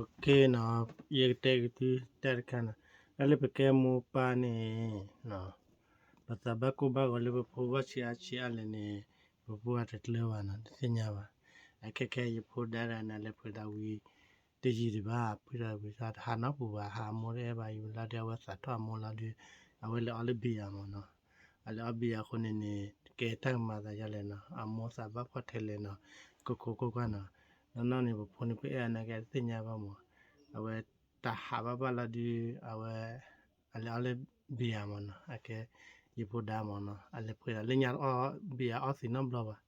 Okay နီၤ, ယကတဲက့ၤသုတၢ်တခါနီၤ, တၢ်လၢပကဲမိၢ်ပၢ်န့ၣ် ပသးဘၣ်ကိၢ်ဘၣ်ဂီၤလၢပဖိဘၣ်ဆံးအါဆံးအါလဲၣ်န့ၣ် ပဖိအတကျၢၤဘၣ်နီၤ, တသ့ၣ်ညါဘၣ်. အခဲခဲယဖိဒါဒၣ်န့ၣ် လဲၤဖှဲးဒီးဝံၤ တယံာ်ဒံးဘၣ်, ဖှဲးဒီးဝံၤတဟးနီတပူၤဘၣ်, ဟးအမိၢ်တအဲၣ်ဘၣ်, ယဝံၤလီၤဒီး အဝဲသးထီၣ်အမိၢ်လီၤဒီး အဝဲလဲၤအီလၢဘံယၤမၢ်နီၤ. အလဲၤအီဘံယၤအဃိန့ၣ်န့ၣ် ကဲတၢ်ကမၤသးဒ်လဲၣ်နီၤ, အမိၢ်သးဘၣ်ဖှီၣ်ထဲလဲၣ်နီၤ, ကိးကိးကွၢ်ကွၢ်နီၤ. နီၢ်နီၢ်န့ၣ် ပဖိန့ၣ် ပအဲၣ်အီၤနာ်က့တသ့ၣ်ညါဘၣ်မၢ်, အဝဲတဟးဘၣ်ဘၣ်လီၤဒီး အဝဲ အလဲၤအီလၢဘံယၤမၢ်နီၤ, အကဲ ယဖိဒါမၢ်နီၤ, အလဲၤဖှဲးဒီးလၢညါတအီၣ် ဘံယၤအီသံးနီတဘျီဘၣ်.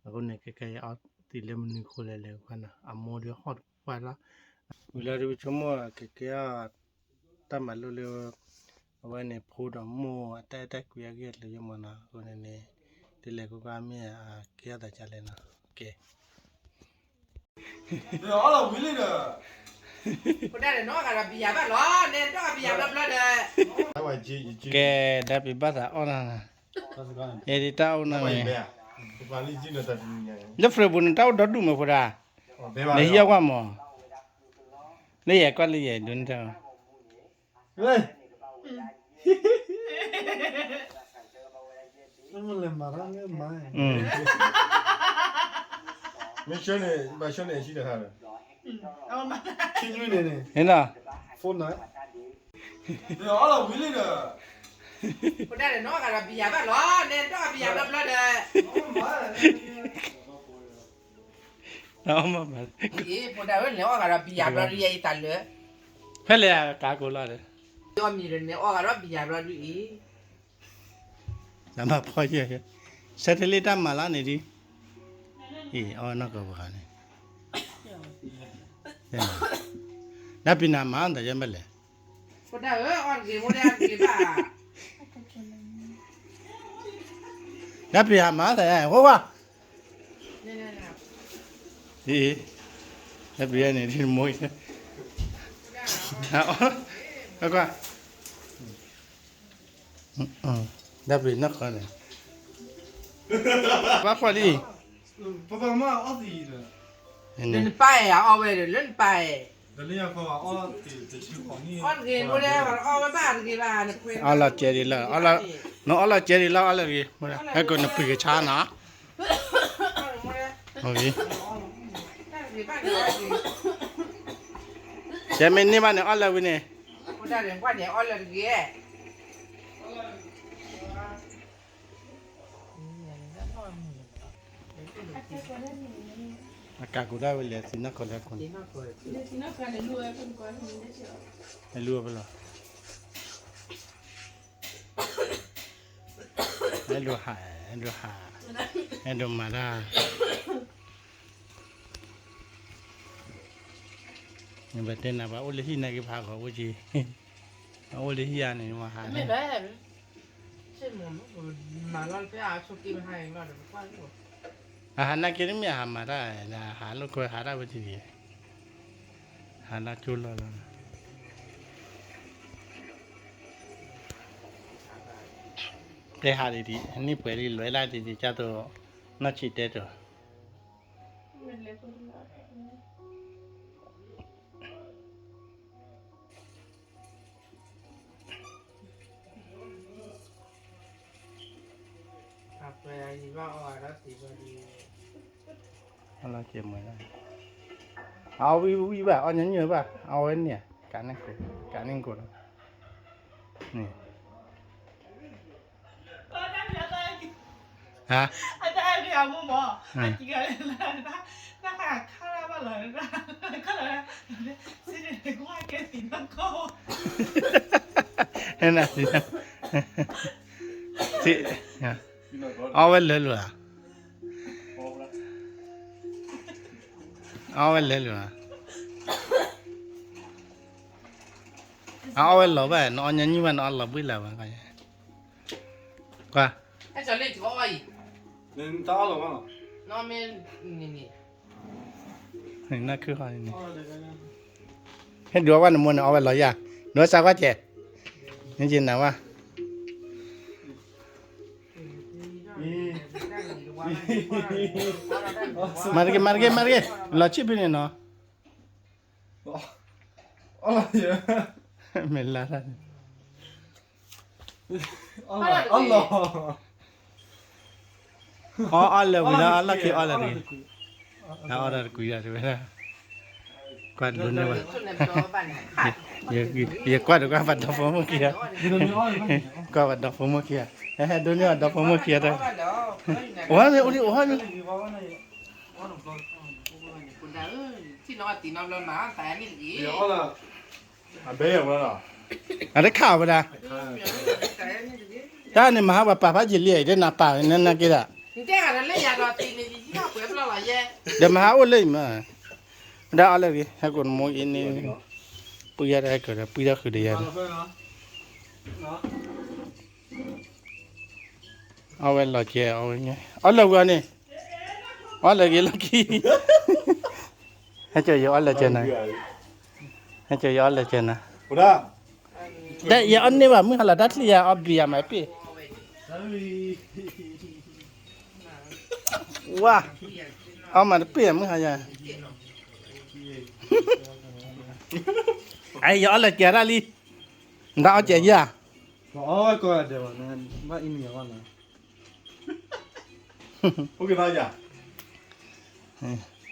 အဃိန့ၣ် ခဲခဲယအီသံးလၢမနုၤအဃိလဲၣ်လဲၣ်ကွၢ်နီၤ, အမိၢ်ဒီးဟီၣ်တပှၢ်လီၤ. ဝံၤလီၤဒီးပဆိကမိၣ်ကကဲအီၤ တၢ်မၤလိလၢ အဝဲန့ၣ်ဖိဒီးမိၢ်အတၢ်အဲၣ်တၢ်ကွံအဂ့ၢ်အကျိၤယဲမၢ်နီၤ, အဃိန့ၣ်န့ၣ် တလဲၤကွၢ်ကွၢ်မ့ၢ်အကဲအီၤသးဒ်လဲၣ်နီၤ, ကဲ ဒီးအီလီၤဝံၤလံဒီး ဖိဒါဒီး နအီၣ်ဂၤဒီးဘံယၤဘၣ်လီၤ, နဲဒိၣ်ဂၤဘံယၤဘျီဘျီဒီး ကဲ ဒါပ့ၤဘၣ်သးအီၣ်နီၤ, ယဲဒ်တၢ်အိၣ်နီၤန့ၣ်, လၢ Facebook န့ၣ် တၢ်အိၣ်ဒီဒူၣ်မးဖိဒါ, နဟံးအီၣ်ကွၢ်မၢ်, လၢယဲၢ်ကွၢ်လၢယဲၢ်ဒိးန့ၢ်တၢ် မ့ၢ်ဆၢန့ၣ် ဘၣ်ဆၢန့ၣ် အဟံးတခါဒီး နနီၤ ဖိဒါဒီး နအီၣ်ဂၤဒီးဘံယၤဘၣ်လီၤ, နဲဒိၣ်ဂၤဘံယၤဘျီဘျီဒီး ဖိဒါဝဲန့ၣ် အီၣ်ဂၤဒီးဘံယၤဘျီဒုးယဲအံၤတၢ်လၢာ်, ဖဲလဲၣ်ကးကိးလီၤဒီး အီၣ်မံၤဒီးန့ၣ်အီၣ်ဂၤဒီးဘံယၤဘျီဒုးအံၤ, တၢ်မၤဖီယဲၢ်, ဆၢထၢၣ်လံတၢ်မၤလီၤန့ၣ်ဒုး, အံၤအီၣ်နီၢ်ကီၢ်ပှၤန့ၣ်, ဒါပ့ၤနၤမၤတၢ်ယဲၢ်မ့ၢ်လဲၣ် ဖိဒါဧၢ အီၣ်တဂ့ၤ မိၢ်ဒဲအီၣ်တဂ့ၤဘၣ်, ဒါပ့ၤဟးမၤသးယဲၢ် ဟိဝါ, အံၤ, ဒါပ့ၤန့ၣ် ဒ်မိၢ်, ကွၢ်, ဒါပ့ၤနီၢ်ကီၢ်န့ၣ်, ဘၣ်ကွၢ်လံ, ပပမၤအီၣ်သံးဒီး, လၢနပၢ်အဲၣ် အီၣ်ဝဲဒီးလၢနပၢ်အဲၣ်, အီၣ်တဂ့ၤ မိၢ်ဒဲ အီၣ်ဝဲဘၣ်တဂ့ၤဘၣ်, အီၣ်လီၤကဲဒ်လီၤ, နအီၣ်လီၤကဲဒ်လီၤ အီၣ်လၢတဂ့ၤ, ဟဲကိးနပှ့ၤကဆါနီၤ, ကဲမ့ၢ်န့ၢ်ဘၣ်န့ၣ် အီၣ်လၢဝံၤန့ၣ်, အကးကိးဒၣ်ဝဲလဲၤသံနီၢ်ကီၢ်လၢအခိၣ်န့ၣ်, အလူၤအဖဲလီၤ, အဲၣ်ဒိးဟး, အဲၣ်ဒိးဟး, အဲၣ်ဒိးမၤတၢ် နဘၣ်တဲနၤ ပှၤအိၣ်လၢဟံၣ်နာ်က့ ပဟးဂီၤအိၣ်က့ၤ, အအိၣ်လၢဟံၣ်ဧါန့ၣ် မဟး, အဟးနာ်က့ တမ့ၢ်အဟးမၤတၢ်, ဟးလိာ်ကွဲ ဟးတၢ်ဝဲတဂ့ၤ, ဟးလၢကၠိလီၢ်လီၤ, တဲဟးဒ်ဒ် န့ၢ်ပှဲၤလံ လွဲလၢဒ်ဒ် ကၢ်သိး နီၢ်ဆံးတဲတိၤ အလီၤကဲမွဲ, အဝံၣ်ဝံၣ်ဘၣ် အီၣ်ညီနုၢ်ဘၣ် အဝဲန့ၣ်, ကးန့ၢ်ကိးလီၤ, န့ၣ် ဟါ, အီၣ်ဝဲလၢာ်လိာ်ဧါ, အီၣ်ဝဲလၢာ်လိာ်ဧါ, အအီၣ်ဝဲလီၤဘၣ် နအီၣ်ညီနုၢ်ဘၣ် နအီၣ်လီၤဘှံးလၢ်ဘၣ်, ကွၢ်, နခုဃီန့ၣ်, ဟဲဒုးအီၣ်ဘၣ်နမိၢ်န့ၣ် အီၣ်ဝဲလီၤယၤ, ဒုးစၢ်ကွၢ်ကဲ, နကနၣ်ဝဲ မၤတက့ၢ် မၤတက့ၢ် မၤတက့ၢ် လီၤဆံၣ်ဖဲန့ၣ်နီၤ, အီၣ်လီၤယဲ, မ့ၢ်လါတၢ်န့ၣ်, အီၣ်လီၤ, အီၣ်လီၤဝံၤလီၤ အီၣ်လီၤခံအီၣ်လီၤတဂ့ၤ, အီၣ်လီၤတကွံာ်ဒၣ်တဝဲဒၣ်, ကွၢ်ဒိးန့ၢ်ဘၣ်, ယကွၢ်တကွၢ်ဘၣ်ဒီဖိမိၢ်ခံဂၤ, ကွၢ်ဘၣ်ဒီဖိမိၢ်ခံဂၤ, ဟဲဒိးန့ၢ်ဘၣ်ဒီဖိမိၢ်ခံဂၤတၢ်, အိၣ်ဟဲမ့ၢ်အိၣ်လံ အိၣ်ဟဲမ့ၢ် အဘဲယဝဲလီၤ, အတခးဝဲဒၣ်, တၢ်န့ၣ်မဟါပှၤပာ်ဖးယံာ်လံ အံၤတနၤပာ်နနက့ဒၣ်, ဒီးမဟါအိၣ်လၢအံၤမး, ဒၣ်အီၣ်လၢဂ့ၤ ဟဲကိးနမိၢ်အံၤန့ၣ်, ပှံယၤတၢ်ဟဲကဒီး ပှံထီၣ်ဃုာ်ဒီးယၤန့ၣ်, အီၣ်ဝဲလီၤကဲ အီၣ်ဝဲ, အီၣ်လၢာ်ဝံၤအီၤန့ၣ်, အီၣ်လၢာ်ဂ့ၤလီၢ်ခံ, ဟဲကၢၤယအီၣ်လၢာ်ကဲနၤ, ဟဲကၢၤယအီၣ်လၢာ်ကဲနၤ, တၢ်ယအီၣ်န့ၢ်ဘၣ်မုၢ်ဟါလီၤ တၢ်ချံယၤအီၣ်ဘံယၤမးပ့ၢ်, ဝါ, အီၣ်မးတပ့ၢ်မုၢ်ဟါယၤ, အဲ ယအီၣ်လၢာ်ကဲတၢ်လံ, နတၢ်အီၣ်ကဲယၤ, အီၣ်ဝဲကိးဂၤဒဲးဘၣ်, ဘၣ်အံၤမ့ၢ်ယၤဘၣ်န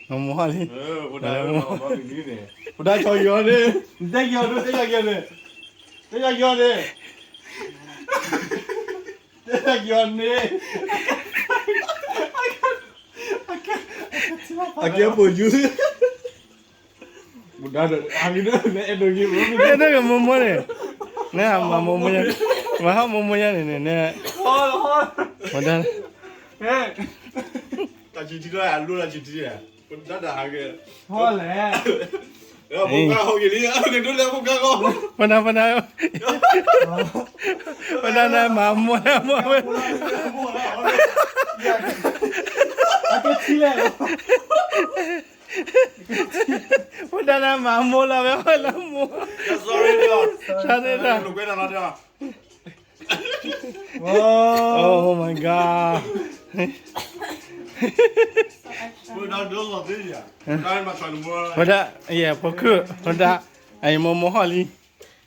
ၤ, မိၢ်ဟီၣ်လံ, ဖိဒါဆီယီၤန့ၣ်, တဲကီၤဒိၣ် တဲကီၤန့ၣ်, တဲကီၤန့ၣ်, တဲကီၤန့ၣ်, အကဲပိာ်ယူၤ အဲၣ်ဒိးက့ၤမိၢ်မိၢ်န့ၣ်, နမၤမိၢ်မိၢ်ညါ, မၤဟီၣ်မိၢ်မိၢ်ညါန့ၣ်န့ၣ်, တၢ်ဆံထံလီၤ အလိၣ်တၢ်ဆံထံ, တၢ်တဟးဂ့ၤ, ဟီၣ်လဲၣ်, ဖိဒါဟီၣ်ဂ့ၤလံ, ဒိၣ်လဲၣ်ဖိဒါဂီၢ်, ဖိဒါ, ဖိဒါ, ဖိဒါနမၤမိၢ်လၢမိၢ်ဝဲ, ဖိဒါနမၤမိၢ်လၢဝဲဟီၣ်လၢမိၢ်, တၢ်, Oh my god, ဖိဒါ, ဖိဒါ, ဖိဒါ, အမိၢ်မိၢ်ဟီၣ်လံ,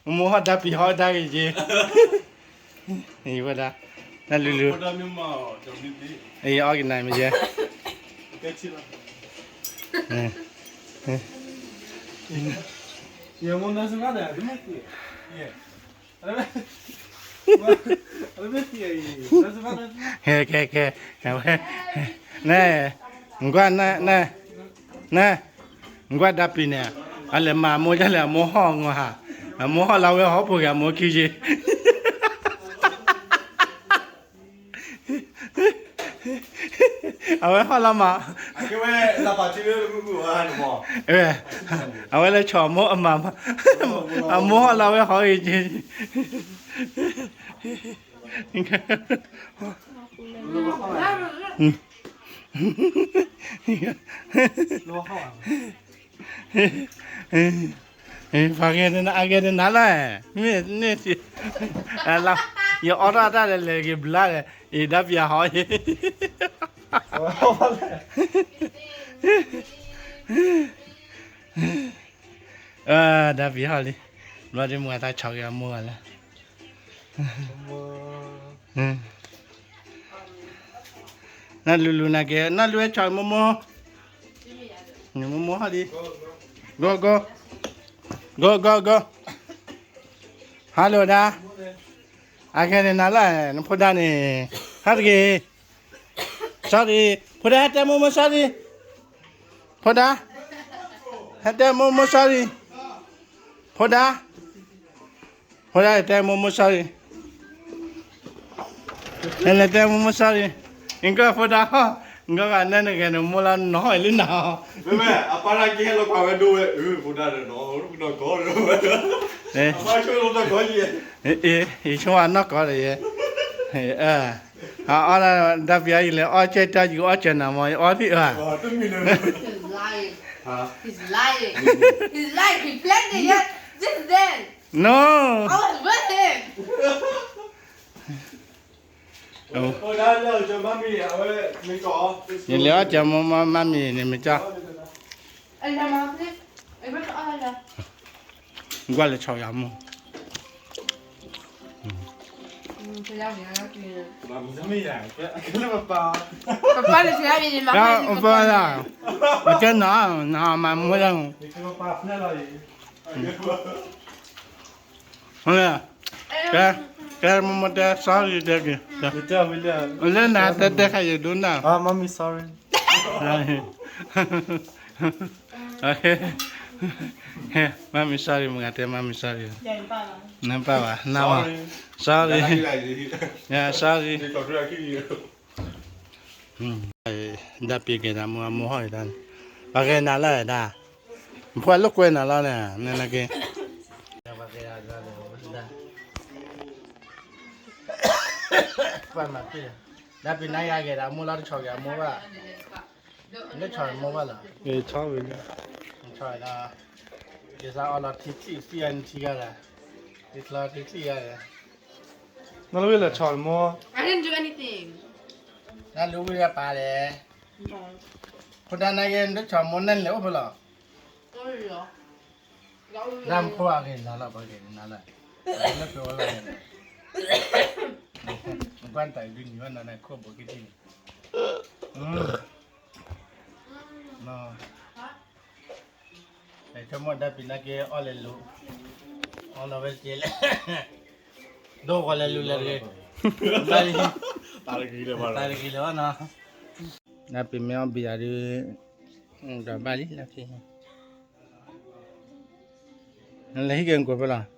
မိၢ်မိၢ်ဟီၣ်ဒါပံၤဟီၣ်ဒါဂ့ၤက့ၤ, ဖိဒါ, နလူလူ, အီၣ်က့ၤနၤမ့ၢ်, ကဲ, ကဲ, ကဲ, နကွၢ်, နကွၢ်ဒါပံၤန့ၣ်, အလဲၤမၤအမိၢ်ဒ်လဲၣ် အမိၢ်ဟီၣ်ငီၤဟး, အမိၢ်ဟီၣ်လၢဝဲဟီၣ်ဖိဂ့ၤ အမိၢ်ခံက့ၤ အဝဲဟီၣ်လီၤမး, အဝဲလၢဆီမိၢ်အမၤ, အမိၢ်ဟီၣ်လီၤဝဲဟီၣ်ဂ့ၤက့ၤ, ဖးဂဲၤန့ၣ် အဂဲၤန့ၣ်နၤလီၤ, မ့ၢ်န့ၣ်, ယအီၣ်ထီၣ်တၢ်လဲၤလဲၤက့ၤဘျါဒီး, အံၤဒါပယၤဟီၣ်အံၤ, ဒါပယၤဟီၣ်လံ, ဘျီဒ်မၤသးဆီၣ်က့ၤအမိၢ်ဂၤလၢ နလူလူနၤက့ၤ နလူဝဲဆီၣ်မိၢ်မိၢ်, မိၢ်မိၢ်ဟီၣ်လံ, go go, go go go, hello ဒါ, အဂဲၤန့ၣ်နၤလီၤ နဖိဒါန့ၣ်, ဟးတဂ့ၤ sorry, ဖိဒါဟဲတဲမိၢ်မိၢ် sorry, ဖိဒါ, ဟဲတဲမိၢ်မိၢ် sorry, ဖိဒါ, ဖိဒါတဲမိၢ်မိၢ် sorry, နလဲၤတဲမိၢ်မိၢ် sorry, နကဖိဒါ, နကနနဂဲၤနမိၢ်လၢနဟီၣ်အံၤလံနၤ, မ့မ့ၢ် အပၢ်တၢ်ကဟဲလီၤကွၢ်ဝဲဒိဝဲ, ဖိဒါဒီးနီၢ်ကီၢ်, အပၢ်ဆိၣ်လီၤတၢ်ကီယဲ, ယဆိကမိၣ်နီၢ်ကီၢ်ဒီးယဲ, အီၣ်ဒါပယၤအံၤလဲၤအီၣ်ကဲတၢ် ယကအီၣ်ကဲနၤမ့ၢ် ယအီၣ်သ့ၣ်အၢ, He's lying. He's lying. He's lying. He planned it yet. Since then, no. I was with him. ယလဲၤအီၣ်ကဲမိၢ်မိၢ်မၤမံၤန့ၣ်မ့ၢ်ကၠီ, ကွၢ်လၢဆီယၤမိၢ်, ပၢ်လၢ, ပကဲနၤ, နမၤမူဒါ, ကဲ, ကဲမိၢ်မိၢ်တဲ sorry တဲက့ၤ, လၢနၤတဲတဲခါယဒိနၤ, sorry, sorry, မၤမံၤ sorry မ့ၢ်ဂၤတဲ မၤမံၤ sorry, နပၢ်ဘၣ်, နပၢ်ဘၣ်, sorry, sorry, ဒၣ်ပံၤကဲဒၣ်မိၢ်အမိၢ်ဟီၣ်အံၤတၢ်န့ၣ်, ပှၤကဲနၤလၢဒၣ်, ဖိအလိာ်ကွဲနၤလီၤန့ၣ်, နက့ၤ, ပှၤမၤပ့ၢ်, ဒၣ်ပံၤနါယၤကဲဒၣ်မိၢ်လီၤ တဆီၣ်ကဲမိၢ်ဘၣ်, နဆီၣ်မိၢ်ဘၣ်လီၤ, ဆီၣ်ဝံၤလီၤ, ဆီၣ်လီၤ, ကစၢ်အီလီၤထံချံၣ် ဖံအနထံဂၤလီၤ, ထံချံၣ်ဂၤလီၤ, နလၢဝံၤလၢဆီၣ်မိၢ်, နလၢဝံၤလၢပၢ်လဲၣ်, ဖိဒါနါက့ နဆီၣ်မိၢ်န့ၣ်လဲၣ်အိၣ်ဖဲလီၤ, လၢဖိအဂ့ၤနၤလီၤ ပှၤဂ့ၤနၤလီၤ, လၢဖိအလီၤန့ၣ်, ကွၢ်တၢ်ဒုးနံၤဝဲနၤန့ၣ် ခိၣ်ဘိးက့ၤတံၢ်န့ၣ်, ဆိကမိၣ်ဒၣ်ပံၤနါက့အီၣ်လဲၤလူၤ, အီၣ်လီၤဝဲတက့ၢ်လဲၣ်, ဒိၣ်ဃီလဲၤလူၤလဲၤတဂ့ၤ, တၢ်တဂ့ၤလၢၤဘၣ်နီၤ, ဒၣ်ပံၤမ့ၢ်အီၣ်ဘံယၤဒုး, ဒီးဘၣ်လံလၢခံ, နလဲၤဟံၣ်က့ၤနကိာ်ဖဲလီၤ, န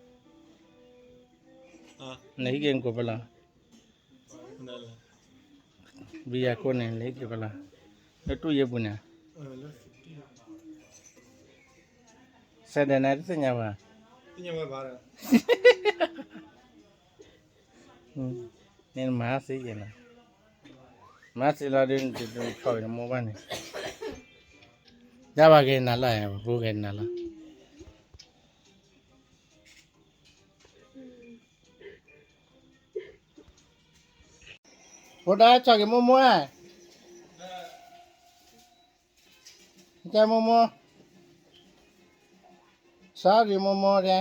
လဲၤဟံၣ်က့ၤနကိာ်ဖဲလီၤ, ဘံယၤကိာ်န့ၣ် လဲၤဟံၣ်က့ၤဖဲလီၤ, လၢတူၢ်ယ့ၢ်ပူၤန့ၣ်, စဲးဒဲးနၤတသ့ၣ်ညါဘၣ်, န့ၣ်မၤစ့ယဲၢ်နီၤ, မၤစ့လီၤဒုး နတဆီၣ်က့ၤနမိၢ်ဘၣ်န့ၣ်, ဒၣ်ဘၣ်က့ၤနၤလီၤ, ပှၤဖိက့ၤနၤလီၤ, ဖိဒါဆီၣ်က့ၤမိၢ်မိၢ်ဧါ, ကဲမိၢ်မိၢ်, sorry မိၢ်မိၢ်တဲ,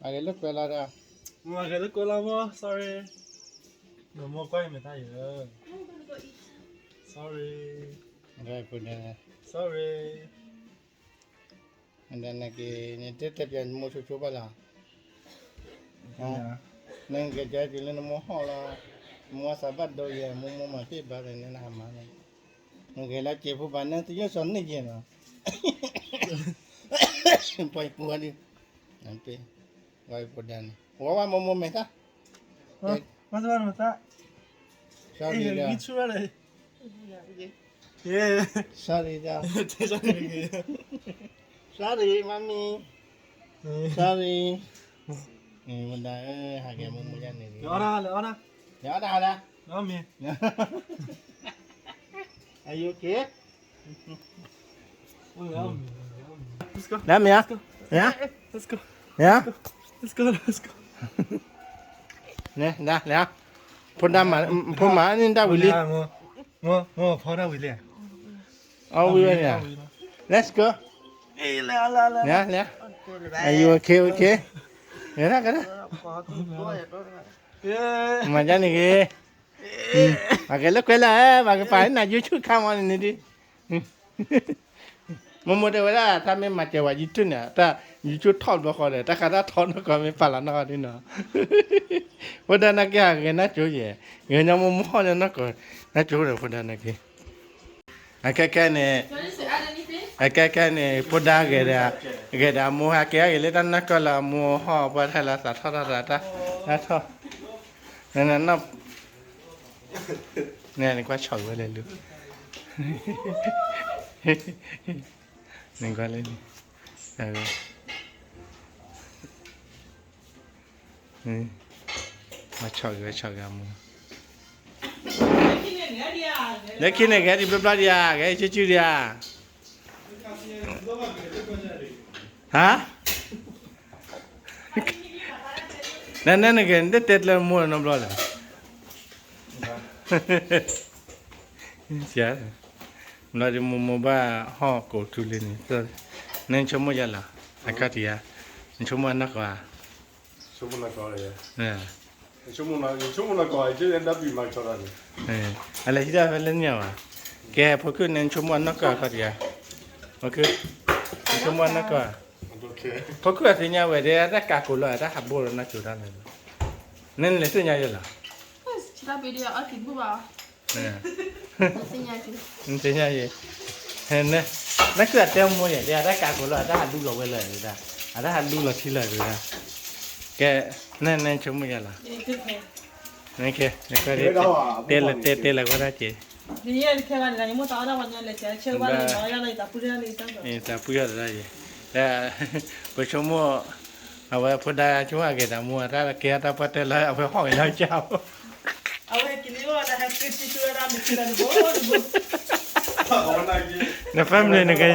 အဂ့ၤလၢကွဲးလီၤဒီး, မ့ၢ်အဂ့ၤလၢကွဲးလီၤမိၢ် sorry, မိၢ်မိၢ်ကွၢ်ယမဲာ်တၢ်ယဲၢ်, sorry, sorry, နက့ၤ နတဲတဲပျဲနမိၢ်ဆိဆိဘၣ်လီၤ, နကဲကဲတုၤလၢနမိၢ်ဟီၣ်လီၤ, မိၢ်သးဘၣ်ဒိယဲၢ် မိၢ်မိၢ်မၤသ့ၣ်ဘၣ်ဒီး နနဟးမၤလီၤ, နကဲလၢက့ၤဖိဘၣ်နၢ်တယိၣ်စီၤန့ၢ်ယဲၢ်နီၤ, ပှၤပူၤဒ်, ပှၤပူၤဒၣ်န့ၣ်, ဝဲဝဲမိၢ်မိၢ်မဲာ်သၣ်, မၤသၣ်မၤသၣ်, sorry ဒီး, sorry ဒီး, sorry မၤမံၤ, sorry, မဒၤဧၢ ဟးက့ၤမိၢ်မိၢ်ယါန့ၣ်, လဲၤအီၣ်ဒၣ်, လဲၤအီၣ်ဒၣ်, are you okay? လၢမ့ၢ်ဧါ, မ့ၢ်ဧါ, မ့ၢ်ဧါ, လဲၤ, လဲၤ, ဖိဒါမၤ, ဖိမၤန့ၢ်ဒၣ်ဝံၤလံ, အီၣ်ဝံၤဝဲန့ၣ်, let's go, လဲၤ, လဲၤ, are you okay, okay? လဲၤဒၣ်ကဒၣ်, မၤဒ်န့ၣ်ဂ့ၤ, ပှၤကဲလၢကွဲးလၢ, ပှၤကပာ်နၤ YouTube ခါမီန့ၣ်ဒုး, မိၢ်မိၢ်တဲဝဲဒၣ် တၢ်မ့ၢ်မၤစၢၤဝဲ YouTube န့ၣ် တၢ် YouTube ထီၣ်ဘျီဃီဒီး တၢ်ဃးတၢ်ထီနီၢ်ကီၢ်မ့ၢ်ပာ်လီၤနီၢ်ကီၢ်ဒ်နီၤ, ဖိဒါနါက့ဟးဂဲၤနါစိၤယဲၢ်, ဂဲၤညီမိၢ်မိၢ်ဟီၣ်ညီနီၢ်ကီၢ်, နါစိၤဒီးဖိဒါနါက့ အခဲခဲန့ၣ်, အခဲခဲန့ၣ် ဖိဒါဂဲၤဒီး, ဂဲၤဒီးအမိၢ်ဟဲက့ၤအဂ့ၤလၢတၢ်နီၢ်ကီၢ်လၢအမိၢ်ဟီၣ်ပှၢ်ထဲလၢ သးထီၣ်ထီၣ်သးတၢ်, တၢ်ထီၣ်, နနနီၢ်, န့ၣ်နကွၢ်ဆီၣ်ဝဲလဲၤလူၤ, နကွၢ်လၢန့ၣ်, မၤဆီၣ်ဂ့ၤဝဲဆီၣ်ဂ့ၤအမိၢ်, လၢခံန့ၣ် ဂဲၤဒံးဘျီဘျီဒံးဧါ, ဂဲၤဆူၣ်ဆူၣ်ဒံးဧါ, ဟါ, နနနဂဲၤနတတဲကျၢၤမိၢ်နီတဘျီလၢၤ, ဘျီဒ်မိၢ်မိၢ်ဘၣ်ဟီၣ်ကိးထူလံန့ၣ်, နဆိကမိၣ်ယၤလီၤ, အခီၣ်ထံးဧါ, နဆိကမိၣ်အနီၢ်ကီၢ်ဧါ, အလဲၤဟံးတၢ်ဖဲလၢန့ၣ်ဧါ, ကဲ ဖိခုၣ်န့ၣ် နဆိကမိၣ်အနီၢ်ကီၢ်အခီၣ်ထံးဧါ, ဖိခုၣ်, နဆိကမိၣ်အနီၢ်ကီၢ်, ဖိခုၣ်အသ့ၣ်ညါဝဲဒၣ် တၢ်ကးကိးလီၤ တၢ်ဟးဘိၣ်လီၤနီၢ်ကီၢ်တၢ်လဲၣ်, နလဲၤသ့ၣ်ညါယၤလီၤ နသ့ၣ်ညါယၤ, နခုၣ်အတဲမိၢ်ယဲၢ် တဲအတၢ်ကးကိးလီၤ အတၢ်ဟးလူလီၤဝဲလၢၤဝဲဒၣ်, အတၢ်ဟးလူလီၤထံလီၤဝဲဒၣ်, ကဲ, နနဆိကမိၣ်ယၤလီၤ, နကဲ, တဲလၢတဲတဲလၢဝဲဒၣ်က့ၤ, သးပှံၢ်ယီၤတဒၣ်ယဲၢ်, ပဆိကမိၣ် အဝဲဖိဒါဆိကမိၣ်အဂ့ၤတၢ်မူ တၢ်ကဲတၢ်ပှၢ်တဲလၢအဝဲဟီၣ်ဂ့ၤလၢကၢ်, န family နကဲ,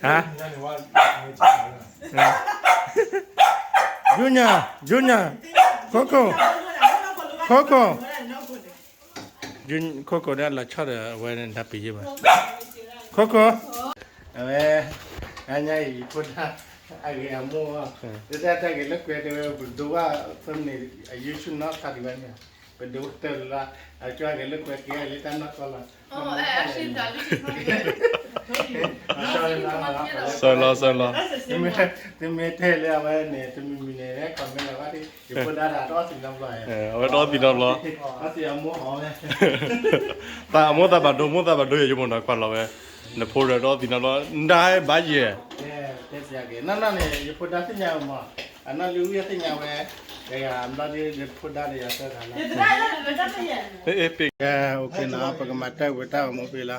ဟါ, Junior, Junior, Coco, Coco, Coco ဒၣ်လီၤဆီဒီးအဝဲဒၣ်ပယီၤဘၣ်, Coco, အဝဲ, အညါအံၤဖိဒါ, အဂ့ၤအမိၢ်, တၢ်တၢ်ဂ့ၤလၢကွဲတဲဝဲ ပဒိဘၣ် family အ YouTube နီၢ်ခါဒံးဘၣ်န့ၣ်, ပဒိတၢ်လၢ, အကၠီဂ့ၤလၢကွဲကဲလၢတၢ်နီၢ်ကီၢ်လီၤ, စီၤလီၤ, စီၤလီၤ, သုမ့ၢ်တဲလၢအဝဲန့ၣ် တမံၤမံၤန့ၣ် comment လီၤဘၣ်ဒ် ယဖိဒါတၢ်တအီၣ်သံနီတဘျီ, အဝဲတအီၣ်သံနီတဘျီ, အီၣ်သံအမိၢ်ဟီဝဲ, သးအမိၢ်သးဘၣ်ဒိ မိၢ်သးဘၣ်ဒိယဲ ယမိၢ်နီၤကွၢ်လီၤဝဲ, နဖိဒီးတအီၣ်သံနီတဘျီ နဒါဘၣ်ယဲၢ်, တဲစ့ၢ်ကီး နီၢ်နီၢ်န့ၣ် ယဖိဒါသ့ၣ်ညါဝဲမး, အနီၢ်လံဝံယသ့ၣ်ညါဝဲ, ယဘျီဒ်ယဖိဒါဒီးယၤသၢဂၤလီၤ, ပကမၤတၢ်ဝဲတၢ်အီၣ်မူဖဲလီၤ,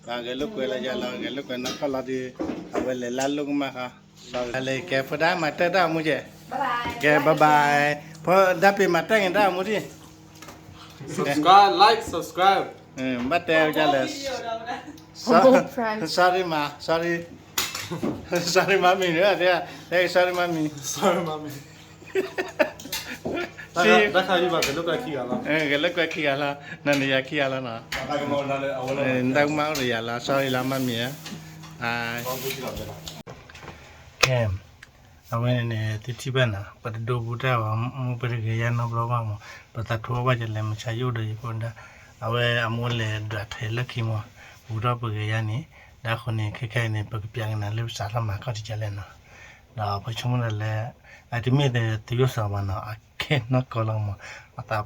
ဂဲၤလိာ်ကွဲလၢယၤလီၤ, ဂဲၤလိာ်ကွဲနီၢ်ကီၢ်လီၤဒ်, အဝဲလဲၤလၢလိၣ်ကမၣ်ဃီ, လၢကဲဖိဒါမၤတၢ်တၢ်အီၣ်မူကဲ, ကဲ bye bye, ဖိဒါပ့ၤမၤတၢ်ဂ့ၤတၢ်အီၣ်မူဒ်, subscribe, like, subscribe, ဘၣ်တဲဒ်လဲၣ်, sorry မး sorry, sorry မၤမံၤန့ၣ်, တဲ sorry မၤမံၤ, sorry မၤမံၤ, တၢ်ခါယဘၣ်ဂဲၤလိာ်ကွဲခံဂၤလီၤ, ဂဲၤလိာ်ကွဲခံဂၤလီၤ, နန့ၣ်ယၤခံဂၤလီၤနီၤ, နတၢ်ကမၣ်အိၣ်ဒီးယၤလီၤ, sorry လီၤ မၤမံၤဧါ, ကဲ, အဝဲန့ၣ်န့ၣ် သုထံၣ်ဘၣ်နီၤ ပတဒိဘူးတၢ်ဘၣ်, မ့ၢ်ပတဂဲၤယါနီတဘျီဘၣ်မး, ပသးထီၣ်ဘၣ်ယလဲၤမုၢ်ဆါယအိၣ်ဒီးယဖိဒါ, အဝဲအမိၢ်လဲၤဒွးထဲလၢခံမး, ဘူးထီၣ်ပဂဲၤယါန့ၣ်, ဒီးအဃိန့ၣ် ခဲခဲအံၤန့ၣ် ပကပျးကနၤလၢပစးထီၣ်မၤခီၣ်ထံးကလဲၣ်နီၤ, ဒီးပဆိကမိၣ်ဒၣ်လၢ, အတမ့ၢ်သယိၣ်စီၤဘၣ်နီၤ အခဲနီၢ်ကီၢ်လီၤမး, အသး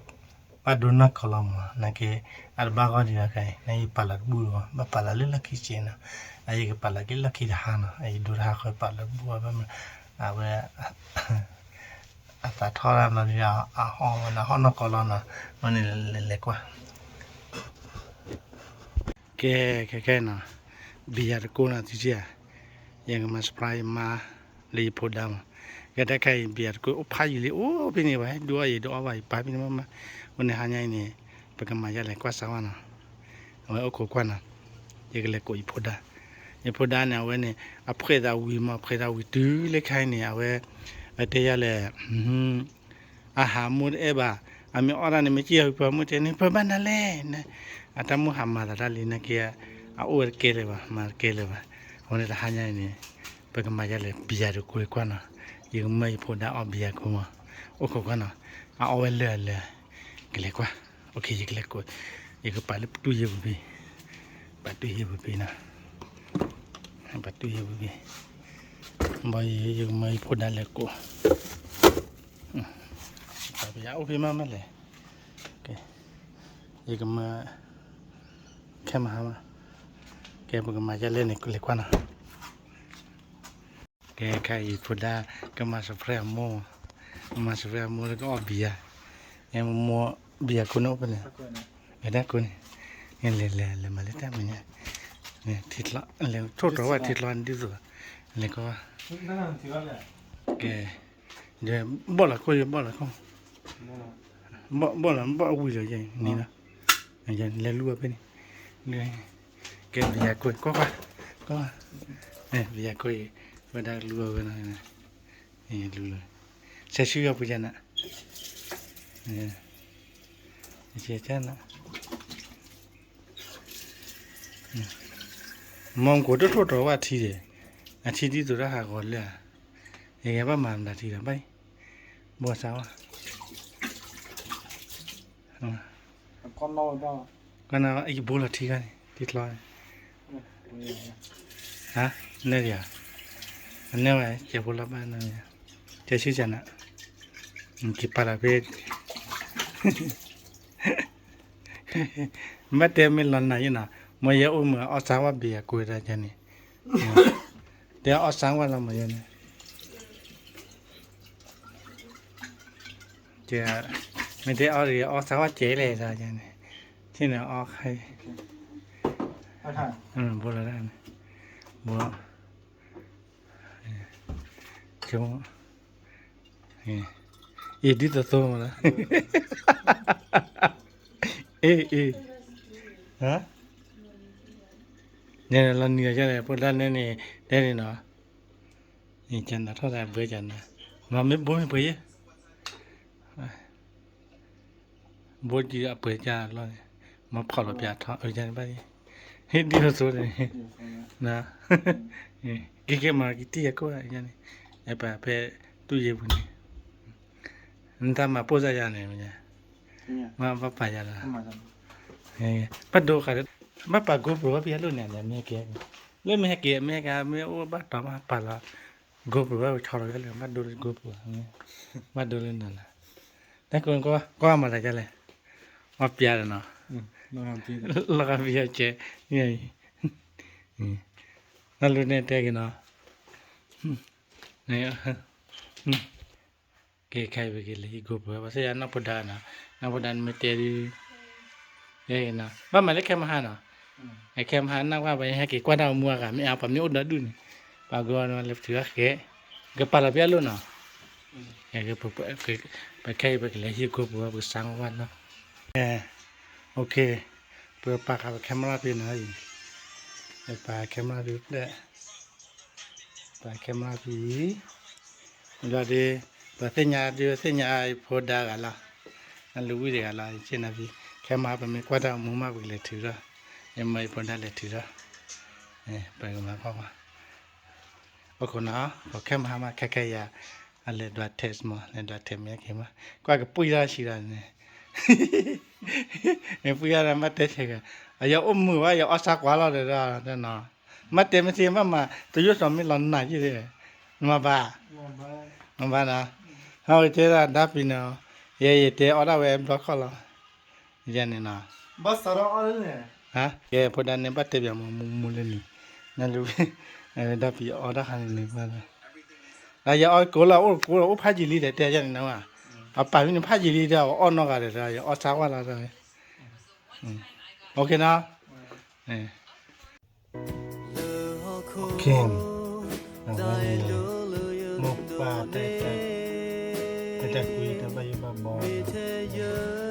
ပၣ်ဒိနီၢ်ကီၢ်လီၤမး, နာ်က့, အတဘၣ်ဂီၢ်ဒံးဘၣ်ခဲအံၤ နာ်က့ပာ်လီၤတဘူၣ်လီၤ, ဘၣ်ပာ်လီၤလၢလီၢ်ခံစ့နီၤ, အယကပာ်လီၤက့ၤလီၢ်ခံတဟါနီၤ, အယဒိတဟါဃီပာ်လီၤတဘူၣ်ဘၣ်မး, အဝဲ, အသးထီၣ်တၢ်နီၤဒ်အဟီၣ်နီၤ ဟီၣ်နီၢ်ကီၢ်လီၤနီၤ, မ့ၢ်န့ၣ်လဲၤလဲၤကွၢ် ကဲ, ခဲခဲနီၤ, ဘံယၤတကိးနီၤ သုထံၣ်ဧါ, ယကမၤ surprise ယမါ လၢယဖိဒါမး, ကဲတၢ်ခဲအံၤ ဘံယၤတကိးအိၣ်ဖးယံာ်လံ အိၣ်ဖဲန့ၣ်ဘၣ် ဒုးအီၣ်ယံာ်ဒုးအီၣ်ဘၣ်ယံာ် ပာ်ဖဲန့ၣ်မးမး, အဃိန့ၣ်ဟါညါအံၤန့ၣ်, ပကမၤယၤလဲၤကွၢ်စးဝါနီၤ, အဝဲအိၣ်ခိးကွၢ်နီၤ, ယကလဲၤကိးယဖိဒါ, ယဖိဒါန့ၣ် အဝဲန့ၣ်, အဖှဲးသးဝံၤမး ဖှဲးသးဝံၤတုၤလၢခဲအံၤန့ၣ် အဝဲ, အတဲယၤလဲၣ် အဟးမိၢ်တအဲၣ်ဘၣ်, အမ့ၢ်အီၣ်တၢ်န့ၣ် မ့ၢ်ကံၢ်အီၤပှၤမိၢ်တဲန့ၣ် ပဘၣ်နၤလဲၣ်, အတၢ်မိၢ်ဟးမၤသးတၢ်လံနာ်က့, အအိၣ်ဝဲတကဲလၢၤဘၣ် မၤတကဲလၢၤဘၣ်, အဃိန့ၣ်တဟါညါအံၤန့ၣ်, ပကမၤယၤလဲၤဘံယၤတကိးကွၢ်နီၤ, ယကမၢယဖိဒါအီၣ်ဘံယၤကိးမး, အိၣ်ခိးကွၢ်နီၤ, အအီၣ်ဝဲလၢာ်လၢာ်, ကလဲၤကွၢ်, ယကလဲၤကိး, ယကပာ်လၢပတူၢ်ယ့ၢ်ပူၤဖဲ, ပာ်တူၢ်ယ့ၢ်ပူၤဖဲနီၤ, ပာ်တူၢ်ယ့ၢ်ပူၤဖဲ, ဘၣ်ယကမၢယဖိဒါလဲၤကိး ပယအိၣ်ဖဲမးမးလဲၣ်, ယကမၢ, ခဲမဟါမး, ကဲ ပကမၤယၤလဲၣ်န့ၣ် လဲၤကွၢ်နီၤ, ကဲ ခဲအံၤဖိဒါ, ကမၤ surprise အမိၢ်, ကမၤ surprise အမိၢ်လၢကအီၣ်ဘံယၤ, မိၢ်, ဘံယၤကိးန့ၣ်အိၣ်ဖဲလဲၣ်, လဲၤတၢ်ကိးန့ၣ်, လဲၤလဲၤလဲၤမၤလၢတၢ်မဲာ်ညါ, လဲၤထိၣ်ထီၣ်ဝဲထံချီန့ၣ်ဒ်သိး, လဲၤကွၢ်, ကဲ, ဘီၣ်လီၤခိၣ်ယဘီၣ်လီၤခိၣ်, ဘီၣ်လီၤဘီၣ်ဝံၤလီၤယဲန့ၣ်လီၤ, လဲၤလူၤဝဲဖဲန့ၣ်, ကဲဘံယၤကိး, ကွၢ်ကွၢ်, ကွၢ်ကွၢ်, ဘံယၤကိးအံၤ, ဝဲဒၣ်လူၤဝဲနီၤ, လူၤလီၤ, ဆဲးဆူယီၤပူၤယၤနၤ, ဆဲးဆူယီၤနၤ, ဆဲးဆူယီၤနၤ, မီၢ်ကိးတထိၣ်တီၤဝဲအထံဒီး, အထံဒ်သိးတၢ်ဟးဂီၤလၢ, ယကဘၣ်မၤမတၤထံလီၤဘၣ်, ဘိစါဝဲ, ကနၣ်အံၤဘိလီၤထံခါန့ၣ် ထံချီန့ၣ်, ဟါ, နဲဒံးဧါ, အနဲဝဲ ကဲဖိလီၤဘၣ်, ကဲဆူၣ်ကနၣ်, က့ၤပာ်လီၤဖဲ ဘၣ်တဲမ့ၢ်လီၤနၤယဲနီၤ, မ့ၢ်ယဲအိၣ်မုာ်အီၣ်စါဝဲဘ့ၣ်အကွဲးတၢ်ကဲန့ၣ်, တဲအီၣ်စါဝဲလီၤမ့ၢ်ယဲန့ၣ်, မ့ၢ်တဲအီၣ်အီၣ်စါဝဲကဲလဲၣ်တၢ်ကဲန့ၣ်, ထံၣ်န့ၣ်အီၣ်ခါ, ဘိလီၤတၢ်န့ၣ်, ဘိ အံၤဒ်သိးသိမးလၢ, အ့ၣ်အ့ၣ်, လီၤနံၤအီၤကလဲၣ် ဖိဒၣ်နဲန့ၣ်, တဲန့ၣ်နီၤ, ကနၣ်ထီၣ်သးဘၢကနၣ်, မ့ၢ်ဘိမ့ၢ်ပှ့ၤယဲ ဘိဒ်အပှဲၤကၢ်လီၤန့ၣ်, မ့ၢ်ဖီၣ်လီၤပၠးထီၣ်အၢယါန့ၣ်ဘၣ်, ဟ့ၣ်ဒ်သိးသိန့ၣ်, က့ၤက့ၤမၤကတံၢ်ယကိၣ်ယါန့ၣ်, အဲပာ်ဖဲတူၢ်ယ့ၢ်ပူၤန့ၣ်, နတၢ်မၤပိၢ်စၢ်ယါန့ၣ်, မ့ၢ်ဘၣ်ပာ်ယါလီၤ, ဘၣ်ဒိဃာ်, ဘၣ်ပာ် GoPro ဝဲပယါလိၣ်န့ၣ် မ့ၢ်ဟဲက့ၤ, လၢမ့ၢ်ဟဲက့ၤ မ့ၢ်ဟဲက့ၤ မ့ၢ်အိၣ်ဘၣ်တီၤမးပာ်လီၤ, GoPro ဝဲပဆီလီၤဝဲလၢ ဘၣ်ဒိလၢ GoPro, ဘၣ်ဒိလၢနၤလီၤ, တၢ်ကိးကွၢ်မၤတၢ်ဒ်လဲၣ်, အီၣ်ပၠးဒီးနီၤ, လီၤဂာ်ပယါကဲ, နီၢ်လူန့ၣ်တဲက့ၤနီၤ, ကဲခဲအံၤပကလဲၤဟံး GoPro ပှၤသ့ၣ်ညါနီၢ်ဖိဒါနီၤ, နီၢ်ဖိဒါနမ့ၢ်တဲဒ်, ဘၣ်မၤလၢ camera နီၤ, camera နီၢ်ဝဲပှၤဟဲက့ၤကွၢ်တၢ်အိၣ်မူအဂၤ မ့ၢ်အါပှၤမ့ၢ်အိၣ်ဒီဒူၣ်န့ၣ်, ပှၤဂီၤနီၤလဲၤထုးအီၣ်ဃဲ, ကပာ်လီၤပျၢ်လိၣ်နီၤ, ပခဲအံၤပကလဲၤဟံး GoPro ပကစၢ်ဝဲနီၤ, OK, ပပာ်ဃာ်ပ camera ဖဲနီၤအံၤ, ပပာ် camera ဖဲဖျဲၣ် ပာ် camera ဖဲအံၤ, ဒီးဒ်, ပသ့ၣ်ညါဒ်သ့ၣ်ညါအဖိဒါဂၤလီၤ, အလူၤဝံၣ်တဂၤလီၤ ယဆ့ၣ်နီၤဖဲ, ခဲမဟါပမ့ၢ်ကွၢ်တၢ်အိၣ်မူမး ပကလဲၤထုးထီၣ်, ယမၤအဖိဒါလဲၤထုးထီၣ်, ပကမၤဖီၣ်မး, အိၣ်ခိးနီၤ, ပခဲမဟါမး ခဲခဲယၤ, အလဲၤဒွး text မး လဲၤဒွး text မ့ၢ်က့ၤမး, ကွၢ်ကပှံၢ်တၢ်ဆံးဒီးန့ၣ် ပှံၢ်တၢ်မးတဲဆဲးဂၤ, အယၤအိၣ်မုာ်ဝဲ ယအီၣ်ဆါကွၢ်လီၤဒီး, မ့ၢ်တဲမ့ၢ်သ့မ့ၢ်မၤ တယိၣ်စီၤမ့ၢ်လီၤနၤယ့ၢ်, မၤဘၣ်, မၤဘၣ်နီၤ, ဟီၣ်ကတဲဒၣ်ဒါဖံးနီၤ, ယဲယတဲအီၣ်ဒၣ်ဝဲဘျီခီၣ်လီၤ, ယဲန့ၣ်နီၤ, ကဲဖိဒါန့ၣ်ဘၣ်တဲပၠးမူမူလၢန့ၣ်, နလူၤ, ဒါဖံးအီၣ်ဒၣ်ခါန့ၣ်န့ၣ်ဘၣ်, ယအီၣ်ကိးလီၤအိၣ်ကိးလီၤအိၣ်ဖးယံာ်လံဒီးတဲယဲန့ၣ်နီၤ, အပာ်မ့ၢ်န့ၣ်ဖးယံာ်လံဒီး အီၣ်နီၢ်ဂၤဒီး ယအီၣ်ဆါကွၢ်လီၤ, OK နီၤ, OK, အဝဲန့ၣ်, မိၢ်ပၢ်တၢ်, တၢ်ကွံတၢ်ဘၣ်ယိၣ်ဘၣ်ဘီ,